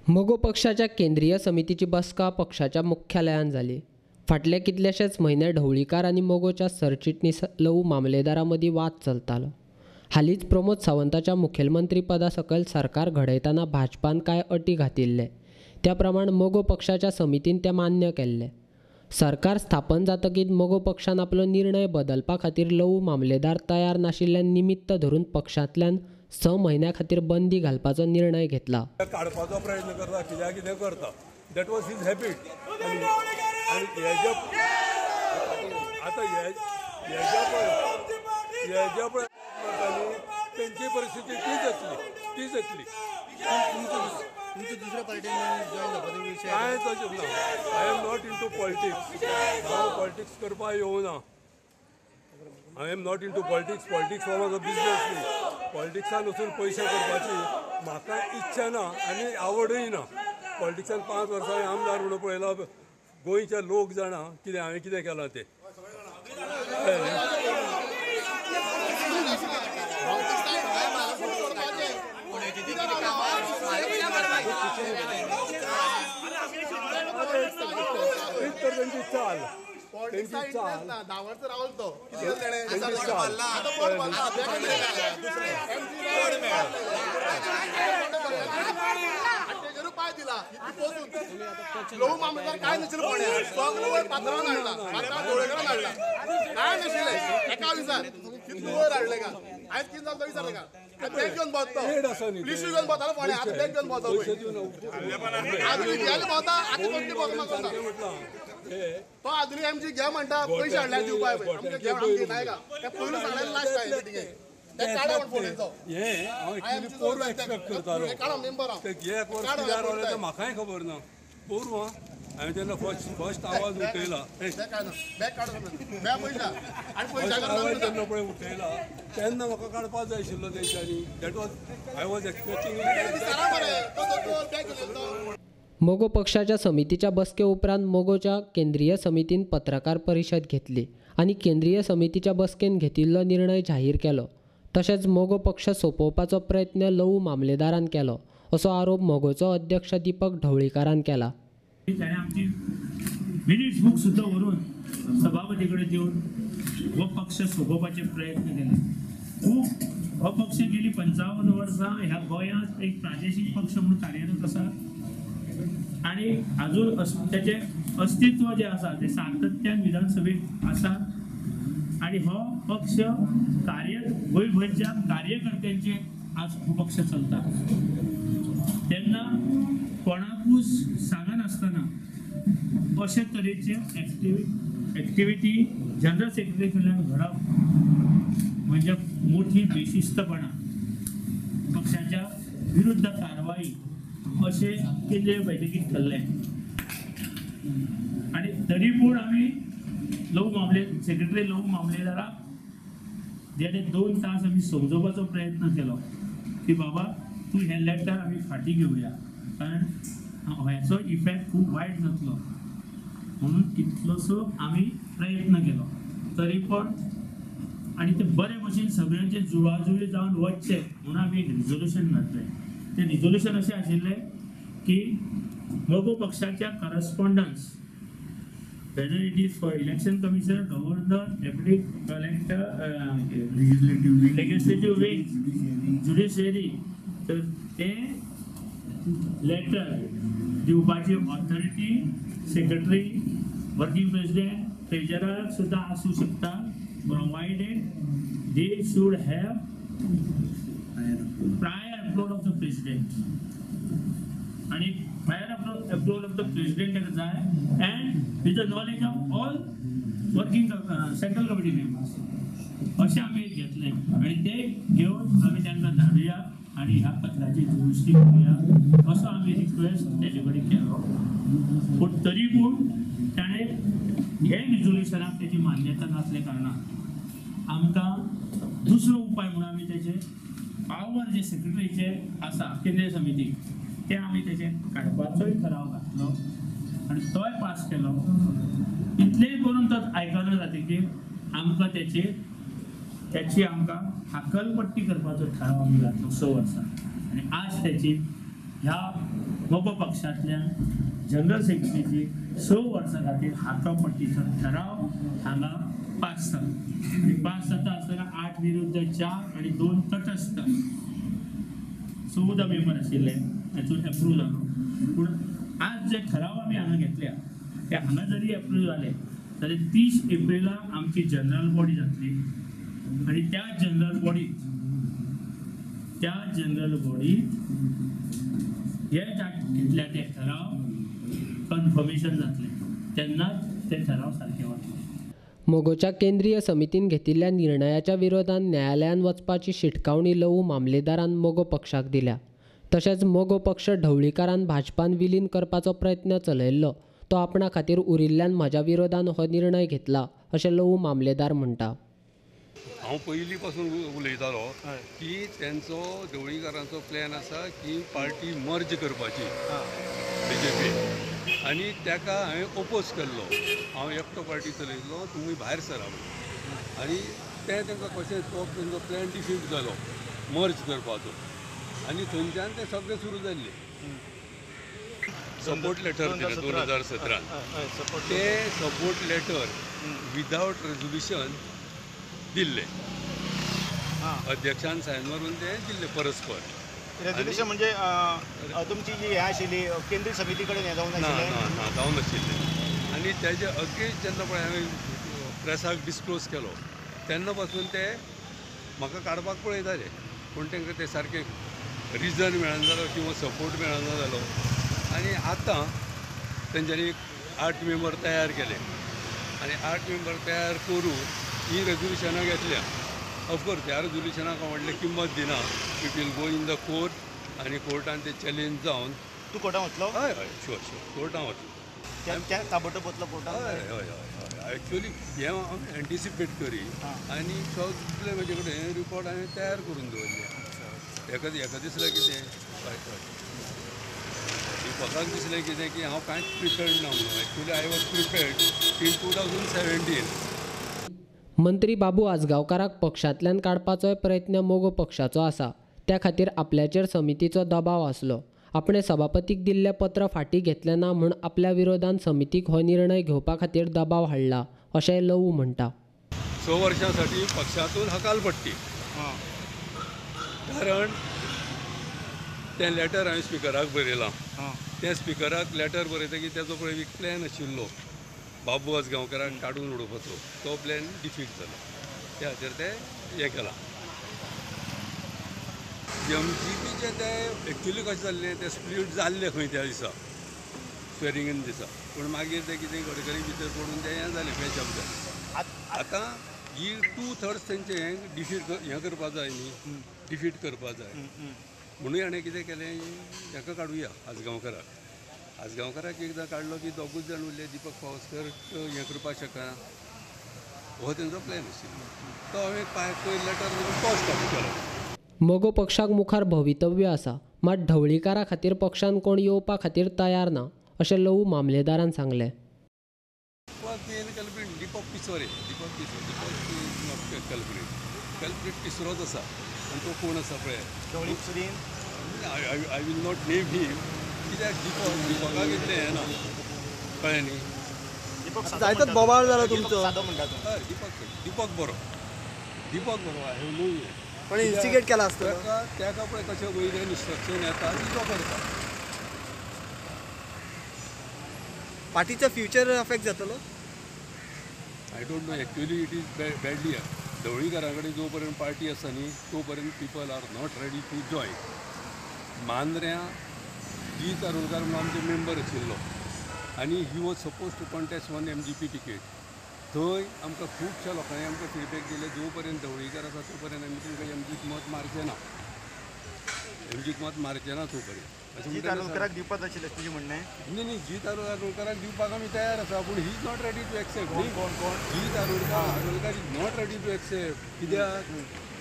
मगो पक्षाच्या केंद्रीय समितीची बसका पक्षाच्या मुख्यालयांत जाली. फाटले कितलेशेच म्हयने ढवळीकार आनी मगोच्या सरचिटणीस लवू मामलेदारा मदीं वाद चलतालो. हालींच प्रमोद सावंताच्या मुखेलमंत्री पदा सकयल सरकार घडयतना भाजपान कांय अटी घातिल्ले, त्या प्रमाण मगो पक्षाच्या समितीन ते मान्य केल्ले. सरकार स्थापन जातकीच मगो पक्षान आपलो निर्णय बदलपा खातीर लवू मामलेदार तयार नाशिल्ल्यान निमित्त धरून पक्षांतल्यान 6 म्हयन्या खातीर बंदी घालपाचो निर्णय घेतला. काडपाचो प्रयत्न करता, कित्याक कितें करता, that was his habit. आनी आतां हेज्या पळय तेंची परिस्थिती तीच येतली. कांय तशें ना. I am not into politics. हांव पॉलिटिक्स करपाक येवना. I am not into politics. Politics हो म्हजो बिजनस न्ही. पॉलिटिक्सान वचून पयशे करपाची म्हाका इच्छा ना आनी आवडूय ना. पॉलिटिक्सान 5 वर्सां आमदार म्हणून पळयला, गोंयचे लोक जाणा कितें हांवें कितें केलां तें. तर तेंची चाल, तेंची चाल, तेंची चाल. लवू मामलेदार काय नाशिल्लें, सगळें वयर पात्रान हाडला, पात्रान ढवळेकारान हाडला, काय नाशिल्लें एका दिसान कितलो वयर हाडलें का. आयज कितें जालें तो विचारलें का. बॅग घेवन भोंवता, पुलिसूय घेवन भोंवतालो फोंड्या, आतां बॅग घेवन भोंवता. आजून घेयले भोंवता, आतां कसली भोंवता म्हाका. तो आजून एमजी घे म्हणटा, पयशे हाडल्या दिवपाक, आमचे घे आमगे नाय का. ते पयलू सांगलें लास्ट टायम मिटिंगेक, ते काडा म्हण फोंडेचो. हें हांव एक्चुअली पोरूं एक्सपेक्ट करतालो. काडा म्हाकाय खबर ना. पोरूं हांवें तेन्ना फर्स्ट आवाज उठयला, आवाज जेन्ना पळय उठयला तेन्ना म्हाका काडपाक जाय आशिल्लो तेंच्यांनी. That was I was expecting. मगो पक्षाच्या समितीच्या बसके उपरांत मगोच्या केंद्रीय समितीन पत्रकार परिशद घेतली आनी केंद्रीय समितीच्या बसकेन घेतिल्लो निर्णय जाहीर केलो. तशेंच मगो पक्ष सोंपोवपाचो प्रयत्न लवू मामलेदारान केलो असो आरोप मगोचो अध्यक्ष दीपक ढवळीकारान केला. ताणें आमची मिनिट्स बूक सुद्दां व्हरून सभापती कडेन दिवन हो पक्ष सोंपोवपाचे प्रयत्न केले. खूब हो पक्ष गेली 55 वर्सां ह्या गोंयांत एक प्रादेशीक पक्ष म्हणून कार्यरत आसा आनी आजून ताचें अस्तित्व जें आसा तें सातत्यान विधानसभेक आसा आनी हो पक्ष कार्य गोंयभरच्या कार्यकर्त्यांचे आज हो पक्ष चलता. तेन्ना कोणाकूच सांगनासतना अशे तरेचे एक्टिविटी जनरल सेक्रेटरी कडल्यान घडप म्हणजे मोठी बेशिस्तपणा, पक्षाच्या विरुद्ध कारवाई अशें केंद्रीय बैठकीत ठरलें. आनी तरी पूण आमी लवू मामले सेक्रेटरी लवू मामलेदाराक जेणे 2 तास आमी समजोवपाचो प्रयत्न केलो की बाबा तूं हें लेटर आमी फाटीं घेवया, कारण हेचो इफेक्ट खूब वायट जातलो म्हणून इतलोसो आमी प्रयत्न केलो. तरी पण आनी ते बरे भशेन सगळ्यांचे जुळाजुळी जावन वचचें म्हणून आमी एक रिजोल्युशन घातलें. तें रिजोल्युशन अशें आशिल्लें की मगो पक्षाच्या correspondence, whether it is for election commissioner, governor, deputy collector, legislative wing, judiciary, तर ते लेटर दिवपाची ऑथॉरिटी सेक्रेटरी, वर्किंग प्रेसिडेंट, ट्रेजराक सुद्दां आसूं शकता, provided they should have prior approval of the president. आनी prior approval of the president ताका जाय and with the knowledge of all working central committee members अशें आमी घेतलें आनी ते घेवन आमी तांकां धाडुया आनी ह्या पत्राची दुरुस्ती करुया असो आमी रिक्वेस्ट तेजे कडेन केलो. पूण तरी पूण ताणें हे रिजोल्युशनाक तेजी मान्यता नासल्या कारणान आमकां दुसरो उपाय म्हणून आमी तेजे पावर जे सेक्रेटरीचे आसा केंद्रीय समितीक ते आमी तेजे काडपाचोय ठराव घातलो आनी तोय पास केलो. इतलेंय करून तो आयकना जातकीर आमकां तेची आमकां हाकलपट्टी करपाचो ठराव आमी घातलो 6 वर्सां आनी आज तेची ह्या मगो पक्षांतल्यान जनरल सेक्रेटरीची 6 वर्सां खातीर हातोपट्टीचो ठराव हांगा पास जालो आनी पास जाता आसतना 8 विरुद्ध 4 आनी 2 तटस्थ 14 मेंबर आशिल्ले हातूंत एप्रूव जालो. पूण आज जे ठराव आमी हांगा घेतल्या ते हांगा जरी एप्रूव जाले जाल्यार 30 एप्रिलाक आमची जनरल बॉडी जातली आनी त्या जनरल बॉडीत हे घेतल्या ते ठराव कन्फर्मेशन जातले तेन्नाच ते ठराव सारके वतले. मगोच्या केंद्रीय समितीन घेतिल्ल्या निर्णयाच्या विरोधान न्यायालयान वचपाची शिटकावणी लवू मामलेदारान मगो पक्षाक दिल्या. तशेंच मगो पक्ष ढवळीकारान भाजपान विलीन करपाचो प्रयत्न चलयल्लो तो आपणा खातीर उरिल्ल्यान म्हज्या विरोधान हो निर्णय घेतला अशें लवू मामलेदार म्हणटा. हांव पयलीं पासून उलयतालो की तेंचो ढवळीकारांचो प्लॅन आसा की पार्टी मर्ज करपाची बीजेपी आनी ताका हांवें ओपोज केल्लो. हांव एकटो पार्टी चलयतलो, तुमी भायर सरा म्हणून. आनी तें तांकां कशें तो तेंचो प्लॅन डिफीट जालो मर्ज करपाचो आनी थंयच्यान तें सगळें सुरू जाल्लें. सपोर्ट लेटर दिलें 2017 ते सपोर्ट लेटर विदावट रेजोल्युशन दिल्ले अध्यक्षान सायन मारून ते दिल्ले परस्पर. रेजोल्युशन म्हणजे तुमची जी हें आशिल्ली केंद्रीय समिती कडेन हें जावंक नाशिल्लें? ना ना जावंक नाशिल्लें. आनी तेजे अगेन्स्ट जेन्ना पळय हांवें प्रेसाक डिस्क्लोज केलो तेन्ना पासून ते म्हाका काडपाक पळयताले, पूण तांकां ते सारकें रिजन मेळना जालो किंवा सपोर्ट मेळना जालो. आनी आतां तेंच्यांनी 8 मेंबर तयार केले आनी 8 मेंबर तयार करून ही रेजोल्युशनां घेतल्या. ऑफकोर्स ह्या रेजोल्युशनाक हांव व्हडली किंमत दिना. It will go in the court आनी कोर्टान ते चॅलेंज जावन. तूं कोर्टान वतलो? हय हय शुअर शुअर कोर्टान वतलो. ताबडतोब वतलो कोर्टान? हय हय हय हय. एक्चुअली हें हांव एंटिसिपेट करी आनी सगळें म्हजे कडेन हें रिपोर्ट हांवें तयार करून दवरलें. एका दिसलें कितें हय हय दीपकाक दिसलें कितें की हांव कांयच प्रिपेर्ड ना म्हणून. Actually I was prepared in 2017. मंत्री बाबू आजगांवकाराक पक्षांतल्यान काडपाचोय प्रयत्न मगो पक्षाचो आसा. त्या खातीर आपल्याचेर समितीचो दबाव आसलो. आपणे सभापतीक दिल्लें पत्र फाटीं घेतलें ना म्हूण आपल्या विरोधान समितीक हो निर्णय घेवपा खातीर दबाव हाडला अशें लवू म्हणटा. 6 वर्षांसाठी पक्षातून हकालपट्टी, कारण तें लेटर हांवें स्पिकराक बरयलां. तें स्पिकराक लेटर बरयतकीर तेजो पळय एक प्लॅन आशिल्लो बाबू आजगांवकाराक काडून उडोवपाचो, तो प्लॅन डिफीट जालो. त्या खातीर ते हें केलां. एमजीपीचें तें एक्चुली कशें जाल्लें तें स्प्लीट जाल्लें खंय त्या दिसा स्वेरिंग इन दिसा, पूण मागीर तें कितें गडकरी भितर पडून तें हें जालें पॅचअप जालें. आतां ही 2/3 तेंचें डिफीट हें करपा जाय न्ही, डिफीट करपा जाय म्हणून हाणें कितें केलें हेका काडुया आजगांवकाराक. आजगांवकाराक एकदां काडलो की दोगूच जाण उरले, दीपक पावसकर हें करपाक शकना, हो तेंचो प्लॅन आशिल्लो. तो हांवें पयर लेटर बरोवन तो स्टॉप केलो. मगो पक्षाक मुखार भवितव्य आसा, मात ढवळीकारा खातीर पक्षान कोण येवपा खातीर तयार ना अशें लवू मामलेदारान सांगलें. दीपक पिसोरे, दीपक पिसोरे, दीपक कल्प्रीट, कल्प्रीट तिसरोच आसा आनी तो कोण आसा पळय I will not name him कित्याक दीपकाक इतलें हें ना, कळ्ळें न्ही. जायतोच बोवाळ जाला तुमचो. हय दीपक, दीपक बरो, दीपक बरो I have no हें. पण इन्स्टिगेट केला आसतलो ताका पळय कशें वयल्यान इन्स्ट्रक्शन येता तो करता. पार्टीचो फ्युचर अफेक्ट जातलो? I don't know actually it is badly. ढवळीकारा कडेन जो पर्यंत पार्टी आसा न्ही तो पर्यंत people are not ready to join. मांद्र्यां जीत आरोलकार म्हणून आमचे मेंबर आशिल्लो आनी he was suppose to contest one MGP ticket. थंय आमकां खुबश्या लोकांनी आमकां फिडबॅक दिले जो पर्यंत ढवळीकार आसा तो पर्यंत आमी तुमकां एमजीक मत मारचें ना, एमजीक मत मारचें ना तो पर्यंत. जीत आरोलकाराक दिवपाक आशिल्लें तुजें म्हणणें? न्ही न्ही, जीत आरोलकाराक दिवपाक आमी तयार आसा, पूण he is not ready to accept. कोण कोण? Jeet Arolkar is not ready to accept. कित्याक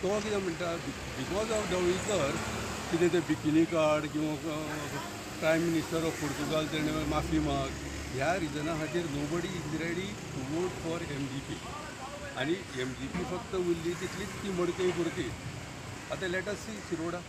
तो कितें म्हणटा because of Dhavalikar कितें तें बिकिनी कार्ड किंवा प्रायम मिनिस्टर ऑफ पुर्तुगाल तेणें माफी माग ह्या रिजना खातीर nobody is ready to vote for MGP. आनी एमजीपी फक्त उरली तितलीच ती मडकय पुरती. आतां let us सी शिरोडा.